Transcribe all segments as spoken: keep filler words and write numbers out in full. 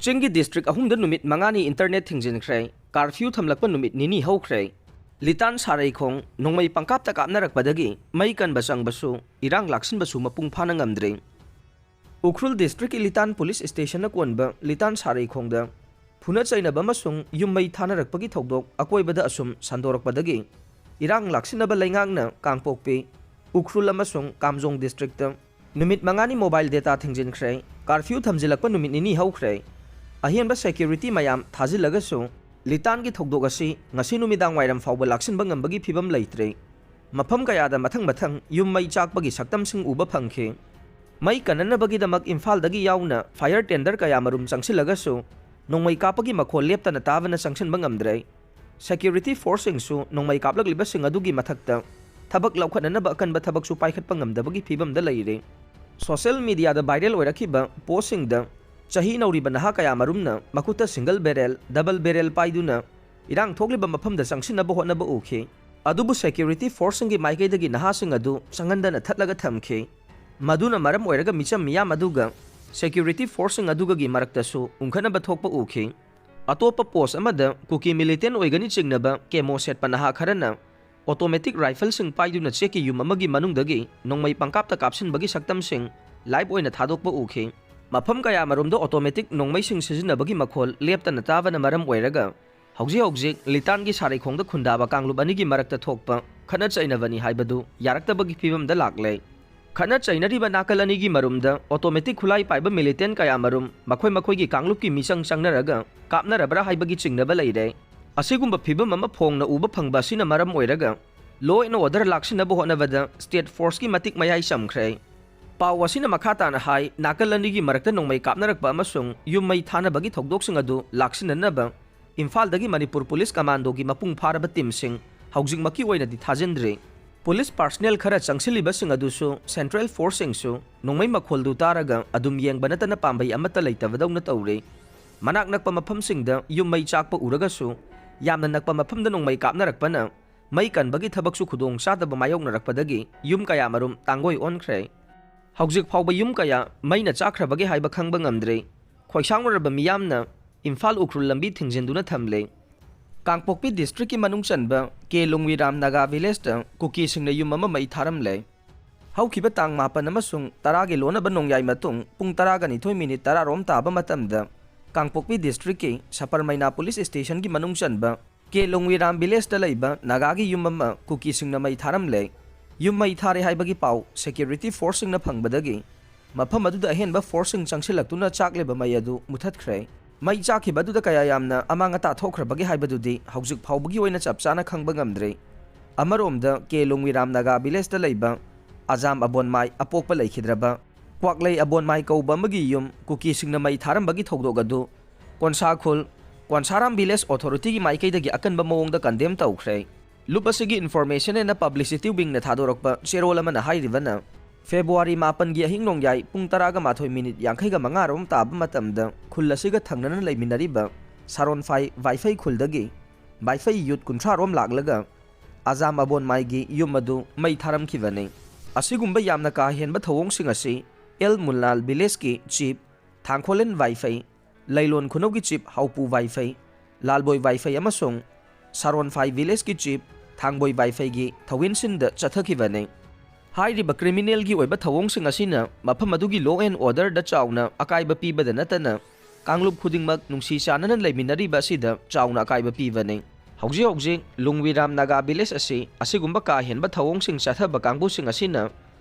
ꯆꯤꯡꯒꯤ ꯗꯤꯁꯇ꯭ꯔꯤꯛ ꯑꯍꯨꯝꯗ ꯅꯨꯃꯤꯠ ꯃꯉꯥꯅꯤ ꯏꯟꯇꯔꯅꯦꯠ ꯊꯤꯡꯖꯤꯟꯈ꯭ꯔꯦ꯫ ꯀꯥꯔꯐ꯭ꯌꯨ ꯊꯝꯂꯛꯄ ꯅꯨꯃꯤꯠ ꯅꯤꯅꯤ ꯍꯧꯈ꯭ꯔꯦ꯫ ꯂꯤꯇꯥꯟ ꯁꯥꯔꯩꯈꯣꯡ ꯅꯣꯡꯃꯩ ꯄꯪꯀꯥꯞꯇ ꯀꯥꯞꯅꯔꯛꯄꯗꯒꯤ ꯃꯩ ꯀꯟꯕ ꯆꯪꯕꯁꯨ, ꯏꯔꯥꯡ ꯂꯥꯛꯁꯤꯟꯕꯁꯨ ꯃꯄꯨꯡ ꯐꯥꯅ ꯉꯝꯗ꯭ꯔꯦ꯫ ꯎꯈ꯭ꯔꯨꯜ ꯗꯤꯁꯇ꯭ꯔꯤꯛꯀꯤ ꯂꯤꯇꯥꯟ ꯄꯨꯂꯤꯁ ꯁ꯭ꯇꯦꯁꯟꯅ ꯀꯣꯟꯕ ꯂꯤꯇꯥꯟ ꯁꯥꯔꯩꯈꯣꯡꯗ ꯐꯨꯅ ꯆꯩꯅꯕ ꯑꯃꯁꯨꯡ ꯌꯨꯝ ꯃꯩ ꯊꯥꯅꯔꯛꯄꯒꯤ ꯊꯧꯗꯣꯛ ꯑꯀꯣꯏꯕꯗ ꯑꯁꯨꯝ ꯁꯟꯗꯣꯔꯛꯄꯗꯒꯤ ꯏꯔꯥꯡ ꯂꯥꯛꯁꯤꯟꯅꯕ ꯂꯩꯉꯥꯛꯅ ꯀꯥꯡꯄꯣꯛꯄꯤ, ꯎꯈ꯭ꯔꯨꯜ ꯑꯃꯁꯨꯡ ꯀꯥꯝꯖꯣꯡ ꯗꯤꯁꯇ꯭ꯔꯤꯛꯇ ꯅꯨꯃꯤꯠ ꯃꯉꯥꯅꯤ ꯃꯣꯕꯥꯏꯜ ꯗꯦꯇꯥ ꯊꯤꯡꯖꯤꯟꯈ꯭ꯔꯦ꯫ ꯀꯥꯔꯐ꯭ꯌꯨ ꯊꯝꯖꯤꯜꯂꯛꯄ ꯅꯨꯃꯤꯠ ꯅꯤꯅꯤ ꯍꯧꯈ꯭ꯔꯦ꯫ ꯑꯍꯦꯟꯕ ꯁꯦꯀ꯭ꯌꯨꯔꯤꯇꯤ ꯃꯌꯥꯝ ꯊꯥꯖꯤꯜꯂꯒꯁꯨ ꯂꯤꯇꯥꯟꯒꯤ ꯊꯧꯗꯣꯛ ꯑꯁꯤ ꯉꯁꯤ ꯅꯨꯃꯤꯗꯥꯡ ꯋꯥꯏꯔꯝ ꯐꯥꯎꯕ ꯂꯥꯛꯁꯤꯟꯕ ꯉꯝꯕꯒꯤ ꯐꯤꯕꯝ ꯂꯩꯇ꯭ꯔꯦ꯫ ꯃꯐꯝ ꯀꯌꯥꯗ ꯃꯊꯪ ꯃꯊꯪ ꯌꯨꯝ ꯃꯩ ꯆꯥꯛꯄꯒꯤ ꯁꯛꯇꯝꯁꯤꯡ ꯎꯕ ꯐꯪꯈꯤ꯫ ꯃꯩ ꯀꯟꯅꯅꯕꯒꯤꯗꯃꯛ ꯏꯝꯐꯥꯜꯗꯒꯤ ꯌꯥꯎꯅ ꯐꯥꯌꯔ ꯇꯦꯟꯗꯔ ꯀꯌꯥꯃꯔꯨꯝ ꯆꯪꯁꯤꯜꯂꯒꯁꯨ ꯅꯣꯡꯃꯩ ꯀꯥꯞꯄꯒꯤ ꯃꯈꯣꯜ ꯂꯦꯞꯇꯅ ꯇꯥꯕꯅ ꯆꯪꯁꯤꯟꯕ ꯉꯝꯗ꯭ꯔꯦ꯫ ꯁꯦꯀ꯭ꯌꯨꯔꯤꯇꯤ ꯐꯣꯔꯁꯁꯤꯡꯁꯨ ꯅꯣꯡꯃꯩ ꯀꯥꯞꯂꯛꯂꯤꯕꯁꯤꯡ ꯑꯗꯨꯒꯤ ꯃꯊꯛꯇ ꯊꯕꯛ ꯂꯧꯈꯠꯅꯅꯕ ꯑꯀꯟꯕ ꯊꯕꯛꯁꯨ ꯄꯥꯏꯈꯠꯄ ꯉꯝꯗꯕꯒꯤ ꯐꯤꯕꯝꯗ ꯂꯩꯔꯦ꯫ ꯁꯣꯁꯤꯌꯦꯜ ꯃꯤꯗꯤꯌꯥꯗ ꯚꯥꯏꯔꯦꯜ ꯑꯣꯏꯔꯛꯈꯤꯕ ꯄꯣꯁꯁꯤꯡꯗ ꯆꯍꯤ ꯅꯧꯔꯤꯕ ꯅꯍꯥ ꯀꯌꯥꯃꯔꯨꯝꯅ ꯃꯈꯨꯠꯇ ꯁꯤꯡꯒꯜ ꯕꯦꯔꯦꯜ, ꯗꯕꯜ ꯕꯦꯔꯦꯜ ꯄꯥꯏꯗꯨꯅ ꯏꯔꯥꯡ ꯊꯣꯛꯂꯤꯕ ꯃꯐꯝꯗ ꯆꯪꯁꯤꯟꯅꯕ ꯍꯣꯠꯅꯕ ꯎꯈꯤ꯫ ꯑꯗꯨꯕꯨ ꯁꯦꯀ꯭ꯌꯨꯔꯤꯇꯤ ꯐꯣꯔꯁꯁꯤꯡꯒꯤ ꯃꯥꯏꯀꯩꯗꯒꯤ ꯅꯍꯥꯁꯤꯡ ꯑꯗꯨ ꯆꯪꯍꯟꯗꯅ ꯊꯠꯂꯒ ꯊꯝꯈꯤ꯫ ꯃꯗꯨꯅ ꯃꯔꯝ ꯑꯣꯏꯔꯒ ꯃꯤꯆꯝ ꯃꯤꯌꯥꯝ ꯑꯗꯨꯒ ꯁꯦꯀ꯭ꯌꯨꯔꯤꯇꯤ ꯐꯣꯔꯁꯁꯤꯡ ꯑꯗꯨꯒꯒꯤ ꯃꯔꯛꯇꯁꯨ ꯎꯪꯈꯠꯅꯕ ꯊꯣꯛꯄ ꯎꯈꯤ꯫ ꯑꯇꯣꯞꯄ ꯄꯣꯁ ꯑꯃꯗ ꯀꯨꯀꯤ ꯃꯤꯂꯤꯇꯦꯟ ꯑꯣꯏꯒꯅꯤ ꯆꯤꯡꯅꯕ ꯀꯦꯃꯣ ꯁꯦꯠꯄ ꯅꯍꯥ ꯈꯔꯅ ꯑꯣꯇꯣꯃꯦꯇꯤꯛ ꯔꯥꯏꯐꯜꯁꯤꯡ ꯄꯥꯏꯗꯨꯅ ꯆꯦꯛꯀꯤ ꯌꯨꯝ ꯑꯃꯒꯤ ꯃꯅꯨꯡꯗꯒꯤ ꯅꯣꯡꯃꯩ ꯄꯪꯀꯥꯞꯇ ꯀꯥꯞꯁꯤꯟꯕꯒꯤ ꯁꯛꯇꯝꯁꯤꯡ ꯂꯥꯏꯚ ꯑꯣꯏꯅ ꯊꯥꯗꯣꯛꯄ ꯎꯈꯤ꯫ ꯃꯐꯝ ꯀꯌꯥꯃꯔꯣꯝꯗ ꯑꯣꯇꯣꯃꯦꯇꯤꯛ ꯅꯣꯡꯃꯩꯁꯤꯡ ꯁꯤꯖꯤꯟꯅꯕꯒꯤ ꯃꯈꯣꯜ ꯂꯦꯞꯇꯅ ꯇꯥꯕꯅ ꯃꯔꯝ ꯑꯣꯏꯔꯒ ꯍꯧꯖꯤꯛ ꯍꯧꯖꯤꯛ ꯂꯤꯇꯥꯟꯒꯤ ꯁꯥꯔꯩꯈꯣꯡꯗ ꯈꯨꯟꯗꯥꯕ ꯀꯥꯡꯂꯨꯞ ꯑꯅꯤꯒꯤ ꯃꯔꯛꯇ ꯊꯣꯛꯄ ꯈꯠꯅ ꯆꯩꯅꯕꯅꯤ ꯍꯥꯏꯕꯗꯨ ꯌꯥꯔꯛꯇꯕꯒꯤ ꯐꯤꯕꯝꯗ ꯂꯥꯛꯂꯦ꯫ ꯈꯠꯅ ꯆꯩꯅꯔꯤꯕ ꯅꯥꯀꯜ ꯑꯅꯤꯒꯤ ꯃꯔꯨꯝꯗ ꯑꯣꯇꯣꯃꯦꯇꯤꯛ ꯈꯨꯠꯂꯥꯏ ꯄꯥꯏꯕ ꯃꯤꯂꯤꯇꯦꯟ ꯀꯌꯥꯃꯔꯨꯝ ꯃꯈꯣꯏ ꯃꯈꯣꯏꯒꯤ ꯀꯥꯡꯂꯨꯞꯀꯤ ꯃꯤꯆꯪ ꯆꯪꯅꯔꯒ ꯀꯥꯞꯅꯔꯕ꯭ꯔꯥ ꯍꯥꯏꯕꯒꯤ ꯆꯤꯡꯅꯕ ꯂꯩꯔꯦ꯫ ꯑꯁꯤꯒꯨꯝꯕ ꯐꯤꯕꯝ ꯑꯃ ꯐꯣꯡꯅ ꯎꯕ ꯐꯪꯕ ꯑꯁꯤꯅ ꯃꯔꯝ ꯑꯣꯏꯔꯒ law and order ꯂꯥꯛꯁꯤꯟꯅꯕ ꯍꯣꯠꯅꯕꯗ ꯁ꯭ꯇꯦꯠ ꯐꯣꯔꯁꯀꯤ ꯃꯇꯤꯛ ꯃꯌꯥꯏ ꯆꯝꯈ꯭ꯔꯦ꯫ ꯄꯥꯎ ꯑꯁꯤꯅ ꯃꯈꯥ ꯇꯥꯅ ꯍꯥꯏ, ꯅꯥꯀꯜ ꯑꯅꯤꯒꯤ ꯃꯔꯛꯇ ꯅꯣꯡꯃꯩ ꯀꯥꯞꯅꯔꯛꯄ ꯑꯃꯁꯨꯡ ꯌꯨꯝ ꯃꯩ ꯊꯥꯅꯕꯒꯤ ꯊꯧꯗꯣꯛꯁꯤꯡ ꯑꯗꯨ ꯂꯥꯛꯁꯤꯟꯅꯅꯕ ꯏꯝꯐꯥꯜꯗꯒꯤ ꯃꯅꯤꯄꯨꯔ ꯄꯨꯂꯤꯁ ꯀꯃꯥꯟꯗꯣꯒꯤ ꯃꯄꯨꯡ ꯐꯥꯔꯕ ꯇꯤꯝꯁꯤꯡ ꯍꯧꯖꯤꯛꯃꯛꯀꯤ ꯑꯣꯏꯅꯗꯤ ꯊꯥꯖꯤꯟꯗ꯭ꯔꯤ꯫ ꯄꯨꯂꯤꯁ ꯄꯥꯔꯁꯅꯦꯜ ꯈꯔ ꯆꯪꯁꯤꯜꯂꯤꯕꯁꯤꯡ ꯑꯗꯨꯁꯨ ꯁꯦꯟꯇ꯭ꯔꯦꯜ ꯐꯣꯔꯁꯁꯤꯡꯁꯨ ꯅꯣꯡꯃꯩ ꯃꯈꯣꯜꯗꯨ ꯇꯥꯔꯒ ꯑꯗꯨꯝ ꯌꯦꯡꯕ ꯅꯠꯇꯅ ꯄꯥꯝꯕꯩ ꯑꯃꯠꯇ ꯂꯩꯇꯕꯗꯧꯅ ꯇꯧꯔꯤ꯫ ꯃꯅꯥꯛ ꯅꯛꯄ ꯃꯐꯝꯁꯤꯡꯗ ꯌꯨꯝ ꯃꯩ ꯆꯥꯛꯄ ꯎꯔꯒꯁꯨ ꯌꯥꯝꯅ ꯅꯛꯄ ꯃꯐꯝꯗ ꯅꯣꯡꯃꯩ ꯀꯥꯞꯅꯔꯛꯄꯅ ꯃꯩ ꯀꯟꯕꯒꯤ ꯊꯕꯛꯁꯨ ꯈꯨꯗꯣꯡ ꯆꯥꯗꯕ ꯃꯥꯌꯣꯛꯅꯔꯛꯄꯗꯒꯤ ꯌꯨꯝ ꯀꯌꯥꯃꯔꯨꯝ ꯇꯥꯡꯒꯣꯏ ꯑꯣꯟꯈ꯭ꯔꯦ꯫ ꯍꯧꯖꯤꯛ ꯐꯥꯎꯕ ꯌꯨꯝ ꯀꯌꯥ ꯃꯩꯅ ꯆꯥꯛꯈ꯭ꯔꯕꯒꯦ ꯍꯥꯏꯕ ꯈꯪꯕ ꯉꯝꯗ꯭ꯔꯤ꯫ ꯈꯣꯏꯁꯥꯎꯅꯔꯕ ꯃꯤꯌꯥꯝꯅ ꯏꯝꯐꯥꯜ ꯎꯈ꯭ꯔꯨꯜ ꯂꯝꯕꯤ ꯊꯤꯡꯖꯤꯟꯗꯨꯅ ꯊꯝꯂꯦ꯫ ꯀꯥꯡꯄꯣꯛꯄꯤ ꯗꯤꯁꯇ꯭ꯔꯤꯛꯀꯤ ꯃꯅꯨꯡ ꯆꯟꯕ ꯀꯦ ꯂꯣꯡꯋꯤꯔꯥꯝ ꯅꯥꯒꯥ ꯚꯤꯂꯦꯖꯇ ꯀꯨꯀꯤꯁꯤꯡꯅ ꯌꯨꯝ ꯑꯃ ꯃꯩ ꯊꯥꯔꯝꯂꯦ꯫ ꯍꯧꯈꯤꯕ ꯇꯥꯡ ꯃꯥꯄꯟ ꯑꯃꯁꯨꯡ ꯇꯔꯥꯒꯤ ꯂꯣꯟꯅꯕ ꯅꯣꯡꯌꯥꯏ ꯃꯇꯨꯡ ꯄꯨꯡ ꯇꯔꯥꯒ ꯅꯤꯊꯣꯏ ꯃꯤꯅꯤꯠ ꯇꯔꯥ ꯔꯣꯝ ꯇꯥꯕ ꯃꯇꯝꯗ ꯀꯥꯡꯄꯣꯛꯄꯤ ꯗꯤꯁꯇ꯭ꯔꯤꯛꯀꯤ ꯁꯄꯔꯃꯩꯅꯥ ꯄꯨꯂꯤꯁ ꯁ꯭ꯇꯦꯁꯟꯒꯤ ꯃꯅꯨꯡ ꯆꯟꯕ ꯀꯦ ꯂꯣꯡꯋꯤꯔꯥꯝ ꯚꯤꯂꯦꯖꯇ ꯂꯩꯕ ꯅꯥꯒꯥꯒꯤ ꯌꯨꯝ ꯑꯃ ꯀꯨꯀꯤꯁꯤꯡꯅ ꯃꯩ ꯊꯥꯔꯝꯂꯦ꯫ ꯌꯨꯝ ꯃꯩ ꯊꯥꯔꯦ ꯍꯥꯏꯕꯒꯤ ꯄꯥꯎ ꯁꯦꯀ꯭ꯌꯨꯔꯤꯇꯤ ꯐꯣꯔꯁꯁꯤꯡꯅ ꯐꯪꯕꯗꯒꯤ ꯃꯐꯝ ꯑꯗꯨꯗ ꯑꯍꯦꯟꯕ ꯐꯣꯔꯁꯁꯤꯡ ꯆꯪꯁꯤꯜꯂꯛꯇꯨꯅ ꯆꯥꯛꯂꯤꯕ ꯃꯩ ꯑꯗꯨ ꯃꯨꯊꯠꯈ꯭ꯔꯦ꯫ ꯃꯩ ꯆꯥꯛꯈꯤꯕ ꯑꯗꯨꯗ ꯀꯌꯥ ꯌꯥꯝꯅ ꯑꯃꯥꯡ ꯑꯇꯥ ꯊꯣꯛꯈ꯭ꯔꯕꯒꯦ ꯍꯥꯏꯕꯗꯨꯗꯤ ꯍꯧꯖꯤꯛ ꯐꯥꯎꯕꯒꯤ ꯑꯣꯏꯅ ꯆꯞ ꯆꯥꯅ ꯈꯪꯕ ꯉꯝꯗ꯭ꯔꯤ꯫ ꯑꯃꯔꯣꯝꯗ ꯀꯦ ꯂꯣꯡꯋꯤꯔꯥꯝ ꯅꯥꯒꯥ ꯚꯤꯂꯦꯖꯇ ꯂꯩꯕ ꯑꯖꯥꯝ ꯑꯕꯣꯟꯃꯥꯏ ꯑꯄꯣꯛꯄ ꯂꯩꯈꯤꯗ꯭ꯔꯕ ꯀ꯭ꯋꯥꯛꯂꯩ ꯑꯕꯣꯟꯃꯥꯏ ꯀꯧꯕ ꯑꯃꯒꯤ ꯌꯨꯝ ꯀꯨꯀꯤꯁꯤꯡꯅ ꯃꯩ ꯊꯥꯔꯝꯕꯒꯤ ꯊꯧꯗꯣꯛ ꯑꯗꯨ ꯀꯣꯟꯁꯥ ꯈꯨꯜ ꯀꯣꯟꯁꯥꯔꯥꯝ ꯚꯤꯂꯦꯖ ꯑꯣꯊꯣꯔꯤꯇꯤꯒꯤ ꯃꯥꯏꯀꯩꯗꯒꯤ ꯑꯀꯟꯕ ꯃꯑꯣꯡꯗ ꯀꯟꯗꯦꯝ ꯇꯧꯈ꯭ꯔꯦ꯫ ꯂꯨꯞ ꯑꯁꯤꯒꯤ ꯏꯟꯐꯣꯔꯃꯦꯁꯟ ꯑꯦꯟ ꯄꯕ꯭ꯂꯤꯁꯤꯇꯤ ꯋꯤꯡꯅ ꯊꯥꯗꯣꯔꯛꯄ ꯆꯦꯔꯣꯜ ꯑꯃꯅ ꯍꯥꯏꯔꯤꯕꯅ, ꯐꯦꯕ꯭ꯔꯨꯋꯥꯔꯤ ꯃꯥꯄꯟꯒꯤ ꯑꯍꯤꯡ ꯅꯣꯡꯌꯥꯏ ꯄꯨꯡ ꯇꯔꯥꯒ ꯃꯥꯊꯣꯏ ꯃꯤꯅꯤꯠ ꯌꯥꯡꯈꯩꯒ ꯃꯉꯥ ꯔꯣꯝ ꯇꯥꯕ ꯃꯇꯝꯗ ꯈꯨꯜ ꯑꯁꯤꯒ ꯊꯪꯅꯅ ꯂꯩꯃꯤꯟꯅꯔꯤꯕ ꯁꯥꯔꯣꯟꯐꯥꯏ ꯋꯥꯏꯐꯩ ꯈꯨꯜꯗꯒꯤ ꯋꯥꯏꯐꯩ ꯌꯨꯠ ꯀꯨꯟꯊ꯭ꯔꯥ ꯔꯣꯝ ꯂꯥꯛꯂꯒ ꯑꯖꯥꯝ ꯑꯕꯣꯟꯃꯥꯏꯒꯤ ꯌꯨꯝ ꯑꯗꯨ ꯃꯩ ꯊꯥꯔꯝꯈꯤꯕꯅꯤ꯫ ꯑꯁꯤꯒꯨꯝꯕ ꯌꯥꯝꯅ ꯀꯥ ꯍꯦꯟꯕ ꯊꯧꯑꯣꯡꯁꯤꯡ ꯑꯁꯤ ꯑꯦꯜ ꯃꯨꯜꯂꯥꯜ ꯚꯤꯂꯦꯖꯀꯤ ꯆꯤꯐ ꯊꯥꯡꯈꯣꯂꯦꯟ ꯋꯥꯏꯐꯩ, ꯂꯩꯂꯣꯟ ꯈꯨꯅꯧꯒꯤ ꯆꯤꯐ ꯍꯥꯎꯄꯨ ꯋꯥꯏꯐꯩ, ꯂꯥꯜꯕꯣꯏ ꯋꯥꯏꯐꯩ ꯑꯃꯁꯨꯡ ꯁꯥꯔꯣꯟꯐꯥꯏ ꯚꯤꯂꯦꯖꯀꯤ ꯆꯤꯐ ꯊꯥꯡꯕꯣꯏ ꯋꯥꯏꯐꯩꯒꯤ ꯊꯧꯋꯤꯟꯁꯤꯟꯗ ꯆꯠꯊꯈꯤꯕꯅꯤ꯫ ꯍꯥꯏꯔꯤꯕ ꯀ꯭ꯔꯤꯃꯤꯅꯦꯜꯒꯤ ꯑꯣꯏꯕ ꯊꯧꯑꯣꯡꯁꯤꯡ ꯑꯁꯤꯅ ꯃꯐꯝ ꯑꯗꯨꯒꯤ ꯂꯣ ꯑꯦꯟ ꯑꯣꯔꯗꯔꯗ ꯆꯥꯎꯅ ꯑꯀꯥꯏꯕ ꯄꯤꯕꯗ ꯅꯠꯇꯅ ꯀꯥꯡꯂꯨꯞ ꯈꯨꯗꯤꯡꯃꯛ ꯅꯨꯡꯁꯤ ꯆꯥꯟꯅꯅ ꯂꯩꯃꯤꯟꯅꯔꯤꯕ ꯑꯁꯤꯗ ꯆꯥꯎꯅ ꯑꯀꯥꯏꯕ ꯄꯤꯕꯅꯤ꯫ ꯍꯧꯖꯤꯛ ꯍꯧꯖꯤꯛ ꯂꯨꯡꯋꯤꯔꯥꯝ ꯅꯥꯒꯥ ꯚꯤꯂꯦꯖ ꯑꯁꯤ ꯑꯁꯤꯒꯨꯝꯕ ꯀꯥ ꯍꯦꯟꯕ ꯊꯧꯑꯣꯡꯁꯤꯡ ꯆꯠꯊꯕ ꯀꯥꯡꯕꯨꯁꯤꯡ ꯑꯁꯤꯅ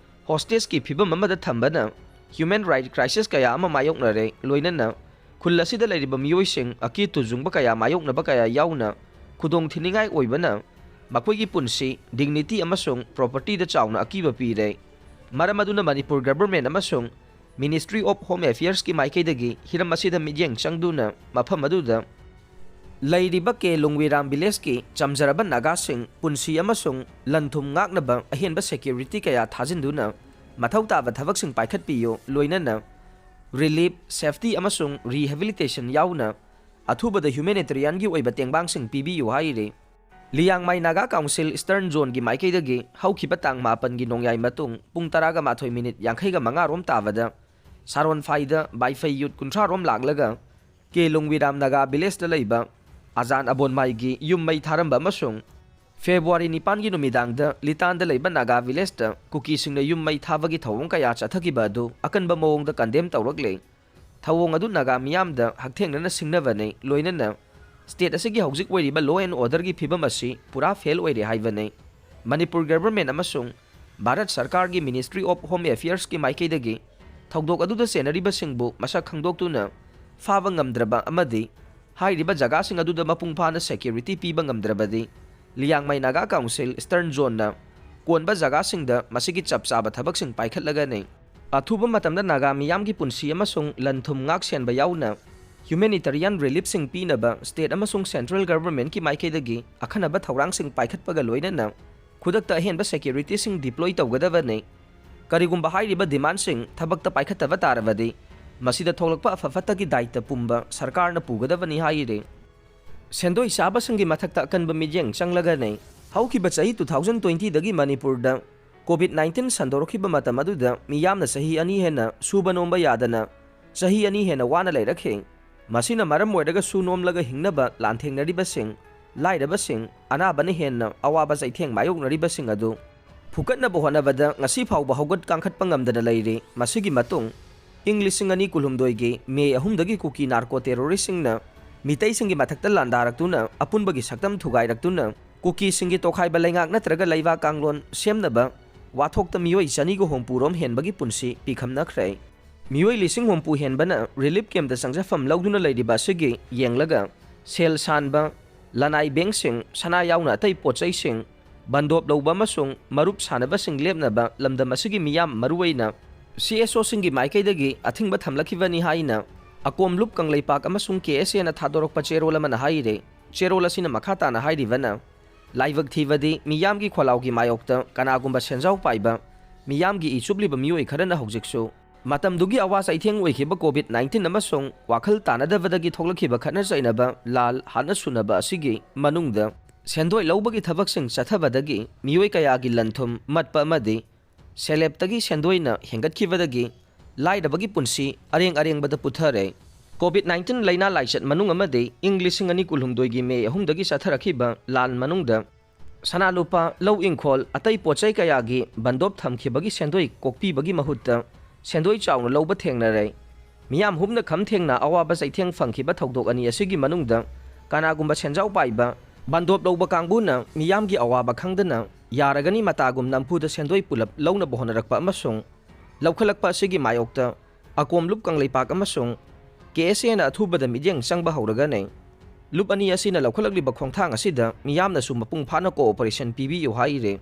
ꯍꯣꯁꯇꯦꯖꯀꯤ ꯐꯤꯕꯝ ꯑꯃꯗ ꯊꯝꯕꯅ ꯍ꯭ꯌꯨꯃꯦꯟ ꯔꯥꯏꯠ ꯀ꯭ꯔꯥꯏꯁꯤꯁ ꯀꯌꯥ ꯑꯃ ꯃꯥꯌꯣꯛꯅꯔꯦ, ꯂꯣꯏꯅꯅ ꯈꯨꯜ ꯑꯁꯤꯗ ꯂꯩꯔꯤꯕ ꯃꯤꯑꯣꯏꯁꯤꯡ ꯑꯀꯤ ꯇꯨꯖꯨꯡꯕ ꯀꯌꯥ ꯃꯥꯌꯣꯛꯅꯕ ꯀꯌꯥ ꯌꯥꯎꯅ ꯈꯨꯗꯣꯡꯊꯤꯅꯤꯡꯉꯥꯏ ꯑꯣꯏꯕꯅ ꯃꯈꯣꯏꯒꯤ ꯄꯨꯟꯁꯤ, ꯗꯤꯒꯅꯤꯇꯤ ꯑꯃꯁꯨꯡ ꯄ꯭ꯔꯣꯄꯔꯇꯤꯗ ꯆꯥꯎꯅ ꯑꯀꯤꯕ ꯄꯤꯔꯦ꯫ ꯃꯔꯝ ꯑꯗꯨꯅ ꯃꯅꯤꯄꯨꯔ ꯒꯚꯔꯟꯃꯦꯟꯠ ꯑꯃꯁꯨꯡ ꯃꯤꯅꯤꯁꯇ꯭ꯔꯤ ꯑꯣꯐ ꯍꯣꯝ ꯑꯦꯐꯤꯌꯔꯁꯀꯤ ꯃꯥꯏꯀꯩꯗꯒꯤ ꯍꯤꯔꯝ ꯑꯁꯤꯗ ꯃꯤꯠꯌꯦꯡ ꯆꯪꯗꯨꯅ ꯃꯐꯝ ꯑꯗꯨꯗ ꯂꯩꯔꯤꯕ ꯀꯦ ꯂꯨꯡꯋꯤꯔꯥꯝ ꯚꯤꯂꯦꯖꯀꯤ ꯆꯝꯖꯔꯕ ꯅꯥꯒꯥꯁꯤꯡ ꯄꯨꯟꯁꯤ ꯑꯃꯁꯨꯡ ꯂꯟ ꯊꯨꯝ ꯉꯥꯛꯅꯕ ꯑꯍꯦꯟꯕ ꯁꯦꯀ꯭ꯌꯨꯔꯤꯇꯤ ꯀꯌꯥ ꯊꯥꯖꯤꯟꯗꯨꯅ ꯃꯊꯧ ꯇꯥꯕ ꯊꯕꯛꯁꯤꯡ ꯄꯥꯏꯈꯠꯄꯤꯌꯨ, ꯂꯣꯏꯅꯅ ꯔꯤꯂꯤꯐ, ꯁꯦꯐꯇꯤ ꯑꯃꯁꯨꯡ ꯔꯤꯍꯦꯕꯤꯂꯤꯇꯦꯁꯟ ꯌꯥꯎꯅ ꯑꯊꯨꯕꯗ ꯍ꯭ꯌꯨꯃꯦꯅꯤꯇꯦꯔꯤꯌꯟꯒꯤ ꯑꯣꯏꯕ ꯇꯦꯡꯕꯥꯡꯁꯤꯡ ꯄꯤꯕꯤꯌꯨ ꯍꯥꯏꯔꯤ꯫ ꯂꯤꯌꯥꯡꯃꯥꯏ ꯅꯥꯒꯥ ꯀꯥꯎꯟꯁꯤꯜ ꯏꯁꯇꯔꯟ ꯖꯣꯟꯒꯤ ꯃꯥꯏꯀꯩꯗꯒꯤ ꯍꯧꯈꯤꯕ ꯇꯥꯡ ꯃꯥꯄꯟꯒꯤ ꯅꯣꯡꯌꯥꯏ ꯃꯇꯨꯡ ꯄꯨꯡ ꯇꯔꯥꯒ ꯃꯥꯊꯣꯏ ꯃꯤꯅꯤꯠ ꯌꯥꯡꯈꯩꯒ ꯃꯉꯥ ꯔꯣꯝ ꯇꯥꯕꯗ ꯁꯥꯔꯣꯟꯐꯥꯏꯗ ꯕꯥꯏꯐꯩ ꯌꯨꯠ ꯀꯨꯟꯊ꯭ꯔꯥ ꯔꯣꯝ ꯂꯥꯛꯂꯒ ꯀꯦ ꯂꯨꯡꯋꯤꯔꯥꯝ ꯅꯥꯒꯥ ꯚꯤꯂꯦꯖꯇ ꯂꯩꯕ ꯑꯖꯥꯟ ꯑꯕꯣꯟꯃꯥꯏꯒꯤ ꯌꯨꯝ ꯃꯩ ꯊꯥꯔꯝꯕ ꯑꯃꯁꯨꯡ ꯐꯦꯕ꯭ꯔꯨꯋꯥꯔꯤ ꯅꯤꯄꯥꯟꯒꯤ ꯅꯨꯃꯤꯗꯥꯡꯗ ꯂꯤꯇꯥꯟꯗ ꯂꯩꯕ ꯅꯥꯒꯥ ꯚꯤꯂꯦꯖꯇ ꯀꯨꯀꯤꯁꯤꯡꯅ ꯌꯨꯝ ꯃꯩ ꯊꯥꯕꯒꯤ ꯊꯧꯑꯣꯡ ꯀꯌꯥ ꯆꯠꯊꯈꯤꯕ ꯑꯗꯨ ꯑꯀꯟꯕ ꯃꯑꯣꯡꯗ ꯀꯟꯗꯦꯝ ꯇꯧꯔꯛꯂꯦ꯫ ꯊꯧꯑꯣꯡ ꯑꯗꯨ ꯅꯥꯒꯥ ꯃꯤꯌꯥꯝꯗ ꯍꯛꯊꯦꯡꯅꯅ ꯁꯤꯡꯅꯕꯅꯤ, ꯂꯣꯏꯅꯅ ꯁ꯭ꯇꯦꯠ ꯑꯁꯤꯒꯤ ꯍꯧꯖꯤꯛ ꯑꯣꯏꯔꯤꯕ law and orderꯒꯤ ꯐꯤꯕꯝ ꯑꯁꯤ ꯄꯨꯔꯥ ꯐꯦꯜ ꯑꯣꯏꯔꯦ ꯍꯥꯏꯕꯅꯤ꯫ ꯃꯅꯤꯄꯨꯔ ꯒꯚꯔꯟꯃꯦꯟꯠ ꯑꯃꯁꯨꯡ ꯚꯥꯔꯠ ꯁꯔꯀꯥꯔꯒꯤ Ministry of Home Affairsꯀꯤ ꯃꯥꯏꯀꯩꯗꯒꯤ ꯊꯧꯗꯣꯛ ꯑꯗꯨꯗ ꯆꯦꯟꯅꯔꯤꯕꯁꯤꯡꯕꯨ ꯃꯁꯛ ꯈꯪꯗꯣꯛꯇꯨꯅ ꯐꯥꯕ ꯉꯝꯗ꯭ꯔꯕ ꯑꯃꯗꯤ ꯍꯥꯏꯔꯤꯕ ꯖꯒꯥꯁꯤꯡ ꯑꯗꯨꯗ ꯃꯄꯨꯡ ꯐꯥꯅ security ꯄꯤꯕ ꯉꯝꯗ꯭ꯔꯕꯗꯤ ꯂꯤꯌꯥꯡꯃꯩ ꯅꯥꯒꯥ ꯀꯥꯎꯟꯁꯤꯜ Eastern Zoneꯅ ꯀꯣꯟꯕ ꯖꯒꯥꯁꯤꯡꯗ ꯃꯁꯤꯒꯤ ꯆꯞ ꯆꯥꯕ ꯊꯕꯛꯁꯤꯡ ꯄꯥꯏꯈꯠꯂꯒꯅꯤ꯫ ꯑꯊꯨꯕ ꯃꯇꯝꯗ ꯅꯥꯒꯥ ꯃꯤꯌꯥꯝꯒꯤ ꯄꯨꯟꯁꯤ ꯑꯃꯁꯨꯡ ꯂꯟ ꯊꯨꯝ ꯉꯥꯛ ꯁꯦꯟꯕ ꯌꯥꯎꯅ humanitarian reliefꯁꯤꯡ ꯄꯤꯅꯕ ꯁ꯭ꯇꯦꯠ ꯑꯃꯁꯨꯡ ꯁꯦꯟꯇ꯭ꯔꯦꯜ ꯒꯚꯔꯟꯃꯦꯟꯠꯀꯤ ꯃꯥꯏꯀꯩꯗꯒꯤ ꯑꯈꯟꯅꯕ ꯊꯧꯔꯥꯡꯁꯤꯡ ꯄꯥꯏꯈꯠꯄꯒ ꯂꯣꯏꯅꯅ ꯈꯨꯗꯛꯇ ꯑꯍꯦꯟꯕ securityꯁꯤꯡ deploy ꯇꯧꯒꯗꯕꯅꯤ꯫ ꯀꯔꯤꯒꯨꯝꯕ ꯍꯥꯏꯔꯤꯕ demandꯁꯤꯡ ꯊꯕꯛꯇ ꯄꯥꯏꯈꯠꯇꯕ ꯇꯥꯔꯕꯗꯤ ꯃꯁꯤꯗ ꯊꯣꯛꯂꯛꯄ ꯑꯐ ꯐꯠꯇꯒꯤ ꯗꯥꯏꯇ ꯄꯨꯝꯕ ꯁꯔꯀꯥꯔꯅ ꯄꯨꯒꯗꯕꯅꯤ ꯍꯥꯏꯔꯤ꯫ ꯁꯦꯟꯗꯣꯏ ꯆꯥꯕꯁꯤꯡꯒꯤ ꯃꯊꯛꯇ ꯑꯀꯟꯕ ꯃꯤꯠꯌꯦꯡ ꯆꯪꯂꯒꯅꯤ꯫ ꯍꯧꯈꯤꯕ ꯆꯍꯤ two thousand twentyꯗꯒꯤ ꯃꯅꯤꯄꯨꯔꯗ COVID nineteen ꯁꯟꯗꯣꯔꯛꯈꯤꯕ ꯃꯇꯝ ꯑꯗꯨꯗ ꯃꯤꯌꯥꯝꯅ ꯆꯍꯤ ꯑꯅꯤ ꯍꯦꯟꯅ ꯁꯨꯕ ꯅꯣꯝꯕ ꯌꯥꯗꯅ ꯆꯍꯤ ꯑꯅꯤ ꯍꯦꯟꯅ ꯋꯥꯅ ꯂꯩꯔꯛꯈꯤ꯫ ꯃꯁꯤꯅ ꯃꯔꯝ ꯑꯣꯏꯔꯒ ꯁꯨ ꯅꯣꯝꯂꯒ ꯍꯤꯡꯅꯕ ꯂꯥꯟꯊꯦꯡꯅꯔꯤꯕꯁꯤꯡ, ꯂꯥꯏꯔꯕꯁꯤꯡ, ꯑꯅꯥꯕꯅ ꯍꯦꯟꯅ ꯑꯋꯥꯕ ꯆꯩꯊꯦꯡ ꯃꯥꯌꯣꯛꯅꯔꯤꯕꯁꯤꯡ ꯑꯗꯨ ꯐꯨꯀꯠꯅꯕ ꯍꯣꯠꯅꯕꯗ ꯉꯁꯤ ꯐꯥꯎꯕ ꯍꯧꯒꯠ ꯀꯥꯡꯈꯠꯄ ꯉꯝꯗꯅ ꯂꯩꯔꯤ꯫ ꯃꯁꯤꯒꯤ ꯃꯇꯨꯡ ꯏꯪ ꯂꯤꯁꯤꯡ ꯑꯅꯤ ꯀꯨꯟꯍꯨꯝꯗꯣꯏꯒꯤ ꯃꯦ ꯑꯍꯨꯝꯗꯒꯤ ꯀꯨꯀꯤ narco terroristꯁꯤꯡꯅ ꯃꯤꯇꯩꯁꯤꯡꯒꯤ ꯃꯊꯛꯇ ꯂꯥꯟꯗꯥꯔꯛꯇꯨꯅ ꯑꯄꯨꯟꯕꯒꯤ ꯁꯛꯇꯝ ꯊꯨꯒꯥꯏꯔꯛꯇꯨꯅ ꯀꯨꯀꯤꯁꯤꯡꯒꯤ ꯇꯣꯈꯥꯏꯕ ꯂꯩꯉꯥꯛ ꯅꯠꯇ꯭ꯔꯒ ꯂꯩꯕꯥꯛ ꯀꯥꯡꯂꯣꯟ ꯁꯦꯝꯅꯕ ꯋꯥꯊꯣꯛꯇ ꯃꯤꯑꯣꯏ ꯆꯅꯤꯒ ꯍꯨꯝꯐꯨ ꯔꯣꯝ ꯍꯦꯟꯕꯒꯤ ꯄꯨꯟꯁꯤ ꯄꯤꯈꯝꯅꯈ꯭ꯔꯦ꯫ ꯃꯤꯑꯣꯏ ꯂꯤꯁꯤꯡ ꯍꯨꯝꯐꯨ ꯍꯦꯟꯕꯅ relief campꯇ ꯆꯪꯖꯐꯝ ꯂꯧꯗꯨꯅ ꯂꯩꯔꯤꯕ ꯑꯁꯤꯒꯤ ꯌꯦꯡꯂꯒ ꯁꯦꯜ ꯁꯥꯟꯕ, ꯂꯅꯥꯏ ꯕꯦꯡꯁꯤꯡ, ꯁꯅꯥ ꯌꯥꯎꯅ ꯑꯇꯩ ꯄꯣꯠꯆꯩꯁꯤꯡ, ꯕꯟꯗꯣꯞ ꯂꯧꯕ ꯑꯃꯁꯨꯡ ꯃꯔꯨꯞ ꯁꯥꯟꯅꯕꯁꯤꯡ ꯂꯦꯞꯅꯕ ꯂꯝꯗꯝ ꯑꯁꯤꯒꯤ ꯃꯤꯌꯥꯝ, ꯃꯔꯨꯑꯣꯏꯅ CSOꯁꯤꯡꯒꯤ ꯃꯥꯏꯀꯩꯗꯒꯤ ꯑꯊꯤꯡꯕ ꯊꯝꯂꯛꯈꯤꯕꯅꯤ ꯍꯥꯏꯅ ꯑꯀꯣꯝꯂꯨꯞ ꯀꯪꯂꯩꯄꯥꯛ ꯑꯃꯁꯨꯡ KSAꯅ ꯊꯥꯗꯣꯔꯛꯄ ꯆꯦꯔꯣꯜ ꯑꯃꯅ ꯍꯥꯏꯔꯤ꯫ ꯆꯦꯔꯣꯜ ꯑꯁꯤꯅ ꯃꯈꯥ ꯇꯥꯅ ꯍꯥꯏꯔꯤꯕꯅ, ꯂꯥꯏꯕꯛ ꯊꯤꯕꯗꯤ ꯃꯤꯌꯥꯝꯒꯤ ꯈꯣꯜꯂꯥꯎꯒꯤ ꯃꯥꯌꯣꯛꯇ ꯀꯅꯥꯒꯨꯝꯕ ꯁꯦꯟꯖꯥꯎ ꯄꯥꯏꯕ, ꯃꯤꯌꯥꯝꯒꯤ ꯏ ꯆꯨꯞꯂꯤꯕ ꯃꯤꯑꯣꯏ ꯈꯔꯅ ꯍꯧꯖꯤꯛꯁꯨ ꯃꯇꯝꯗꯨꯒꯤ ꯑꯋꯥ ꯆꯩꯊꯦꯡ ꯑꯣꯏꯈꯤꯕ COVID nineteen ꯑꯃꯁꯨꯡ ꯋꯥꯈꯜ ꯇꯥꯅꯗꯕꯗꯒꯤ ꯊꯣꯛꯂꯛꯈꯤꯕ ꯈꯠꯅ ꯆꯩꯅꯕ, ꯂꯥꯜ ꯍꯥꯠꯅ ꯁꯨꯅꯕ ꯑꯁꯤꯒꯤ ꯃꯅꯨꯡꯗ ꯁꯦꯟꯗꯣꯏ ꯂꯧꯕꯒꯤ ꯊꯕꯛꯁꯤꯡ ꯆꯠꯊꯕꯗꯒꯤ ꯃꯤꯑꯣꯏ ꯀꯌꯥꯒꯤ ꯂꯟ ꯊꯨꯝ ꯃꯠꯄ ꯑꯃꯗꯤ ꯁꯦꯜ ꯍꯦꯞꯇꯒꯤ ꯁꯦꯟꯗꯣꯏꯅ ꯍꯦꯟꯒꯠꯈꯤꯕꯗꯒꯤ ꯂꯥꯏꯔꯕꯒꯤ ꯄꯨꯟꯁꯤ ꯑꯔꯦꯡ ꯑꯔꯦꯡꯕꯗ ꯄꯨꯊꯔꯦ꯫ ꯀꯣꯚꯤꯗ ꯅꯥꯏꯟꯇꯤꯟ ꯂꯥꯏꯅꯥ ꯂꯥꯏꯆꯠ ꯃꯅꯨꯡ ꯑꯃꯗꯤ ꯏꯪ ꯂꯤꯁꯤꯡ ꯑꯅꯤ ꯀꯨꯟꯍꯨꯝꯗꯣꯏꯒꯤ ꯃꯦ ꯑꯍꯨꯝꯗꯒꯤ ꯆꯠꯊꯔꯛꯈꯤꯕ ꯂꯥꯟ ꯃꯅꯨꯡꯗ ꯁꯅꯥ ꯂꯨꯄꯥ, ꯂꯧ ꯏꯪꯈꯣꯜ, ꯑꯇꯩ ꯄꯣꯠ ꯆꯩ ꯀꯌꯥꯒꯤ ꯕꯟꯗꯣꯞ ꯊꯝꯈꯤꯕꯒꯤ ꯁꯦꯟꯗꯣꯏ ꯀꯣꯛꯄꯤꯕꯒꯤ ꯃꯍꯨꯠꯇ ꯁꯦꯟꯗꯣꯏ ꯆꯥꯎꯅ ꯂꯧꯕ ꯊꯦꯡꯅꯔꯦ꯫ ꯃꯤꯌꯥꯝ ꯍꯨꯞꯅ ꯈꯝ ꯊꯦꯡꯅ ꯑꯋꯥꯕ ꯆꯩꯊꯦꯡ ꯐꯪꯈꯤꯕ ꯊꯧꯗꯣꯛ ꯑꯅꯤ ꯑꯁꯤꯒꯤ ꯃꯅꯨꯡꯗ ꯀꯅꯥꯒꯨꯝꯕ ꯁꯦꯟꯖꯥꯎ ꯄꯥꯏꯕ ꯕꯟꯗꯣꯞ ꯂꯧꯕ ꯀꯥꯡꯕꯨꯅ ꯃꯤꯌꯥꯝꯒꯤ ꯑꯋꯥꯕ ꯈꯪꯗꯅ ꯌꯥꯔꯒꯅꯤ ꯃꯇꯥꯒꯨꯝ ꯅꯝꯐꯨꯗ ꯁꯦꯟꯗꯣꯏ ꯄꯨꯂꯞ ꯂꯧꯅꯕ ꯍꯣꯠꯅꯔꯛꯄ ꯑꯃꯁꯨꯡ ꯂꯧꯈꯠꯂꯛꯄ ꯑꯁꯤꯒꯤ ꯃꯥꯌꯣꯛꯇ ꯑꯀꯣꯝ ꯂꯨꯞ ꯀꯪꯂꯩꯄꯥꯛ ꯑꯃꯁꯨꯡ ꯀꯦ ꯑꯦꯁ ꯑꯦꯅ ꯑꯊꯨꯕꯗ ꯃꯤꯠꯌꯦꯡ ꯆꯪꯕ ꯍꯧꯔꯒꯅꯤ꯫ ꯂꯨꯞ ꯑꯅꯤ ꯑꯁꯤꯅ ꯂꯧꯈꯠꯂꯛꯂꯤꯕ ꯈꯣꯡꯊꯥꯡ ꯑꯁꯤꯗ ꯃꯤꯌꯥꯝꯅꯁꯨ ꯃꯄꯨꯡ ꯐꯥꯅ cooperation ꯄꯤꯕꯤꯌꯨ ꯍꯥꯏꯔꯤ꯫